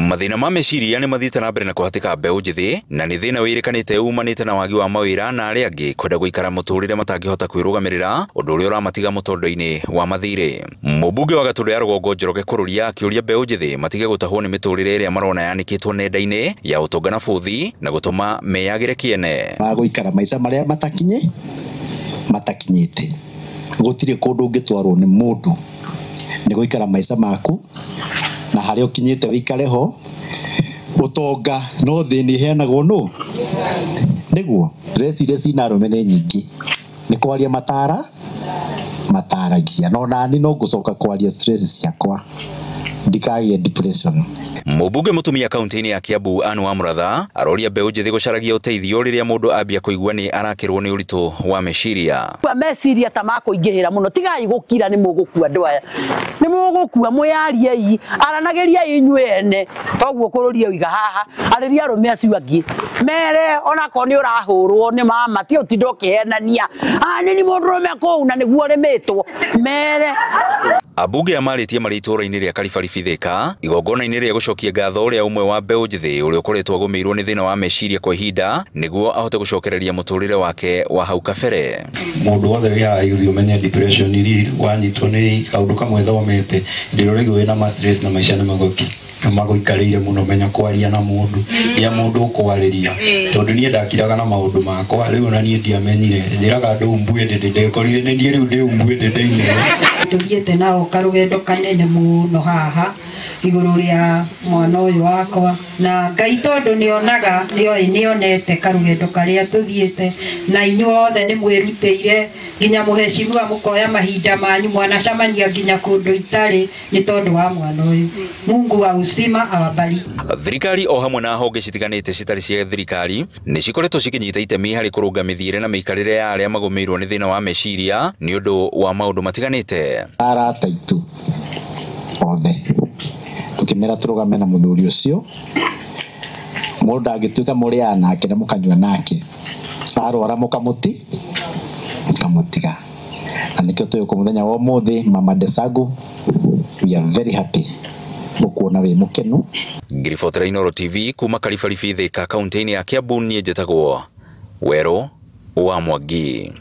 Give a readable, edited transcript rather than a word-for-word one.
Mathĩna ma meciria nĩ mathiĩte na mbere na kũhatĩka mbeũ njĩthĩ na nĩ thĩna wĩrĩkanĩte umanĩte na wagi wa mawĩra na arĩa angĩ kwenda gũikara mũtũrĩre matangĩhota kwĩrũgamĩrĩra ũndũ ũrĩa ũramatiga mũtondo-inĩ wa mathirĩ. Mũmbunge wa Gatũndũ ya Rũgongo Njoroge Kururia akĩũria mbeũ njĩthĩ matige gũtahwo nĩ mĩtũrĩre ĩrĩa marona yanĩkĩtwo nenda-inĩ ya ũtonga na bũthi na gũtũma meyagĩre kĩene. Magũikara maica marĩa matakinyĩte gũtirĩ kũndũ ũngĩtwarwo nĩ mũndũ nĩ gũikara maica maku na harĩa ũkinyĩte wĩikare ho. Ũtonga no thĩna iheanagwo nũ nĩguo stress iria cina arũme nĩ nyingĩ nĩ kwaria mataragia no nani no ngũcoka kwaria stress ciakwa ndikagĩe depression. Mũmbunge mũtumia kaunti-inĩ ya Kiambu Anne Wamuratha aroria mbeũ njĩthĩ gũcaragia ũteithio rĩrĩa mũndũ ambia kũigua nĩ arakĩrwo nĩ ũritũ wa meciria. Meciria ta makũingĩhĩra mũno tigai gũkira nĩ mũgũkua andũ aya nĩ mũgũkua mwĩyariei aranagĩriai inyuĩ ene toguo kũrũria ũiga haha arĩria arũme acio angĩ mere onakorwo nĩ ũrahũrwo nĩ mama ti ũtinda ũkĩhenania nĩ mũndũrũme kũu na nĩguo ũrĩmĩtwo mere. Ambunge amarĩtie marĩ itũũra-inĩ rĩa Karibaribi Thika igongona-inĩ rĩa gũcokia ngatho ũrĩa ũmwe wa mbeũ njĩthĩ ũrĩa ũkoretwo agũmĩirwo nĩ thĩna wa meciria kwa ihinda nĩguo ahote gũcokereria mũtũrĩre wake wa hau kabere. Mũndũ wothe wĩ haha ũthiĩ ũmenye depression iria wanyitwo nĩ kaũndũ kamwe thomete ndĩrĩa ũraigua wĩna ma stress na maica nĩ magũikarĩire mũno menya kwaria na mũndũ ya mũndũ ũkwarĩria tondũ niĩ ndakiraga na maũndũ makwa rĩu ona niĩ ndiamenyire njĩraga andũ umbuĩ ndekorire nĩ niĩ rĩu ndĩ umbuĩ ndĩinĩ. Tuthiĩte nao karũgendo kanene mũno haha igũrũ rĩa mwana ũyũ wakwa na Ngai tondũ nĩonaga nĩoĩ nĩonete karũgendo karĩa tũthiĩte na inyuothe nĩ mwĩrutĩire nginya mũheshimiwa mũkoya mahinda manyu mwanacemania nginya kũndũ itarĩ nĩ tondũ wa mwana ũyũ. Mungu wa uzima awabariki. Thirikari o hamwe na honge citiganĩte citarĩ cia thirikari nĩ cikoretwo cikĩnyita itemi harĩ kũrũnga mĩthiĩre na mĩikarĩre ya arĩa magũmĩirwo nĩ thĩna wa meciria nĩ ũndũ wa maũndũ matiganĩte. Arata aitũ othe tukĩmera tũrũgame na mũthuri ũcio mũndũ angĩtuĩka mũrĩaga nake na mũkanyua nake arwara mũkamũtiga na nĩkĩo twĩ mũthenya wa ũmũthĩ. Mama Desagu, we are very happy gũkuona wĩ mũkenu. Ngiribotera Inooro TV kuma Karibaribi Thika kaunti-inĩ ya Kiambu, niĩ njĩtagwo Werũ wa Mwangi.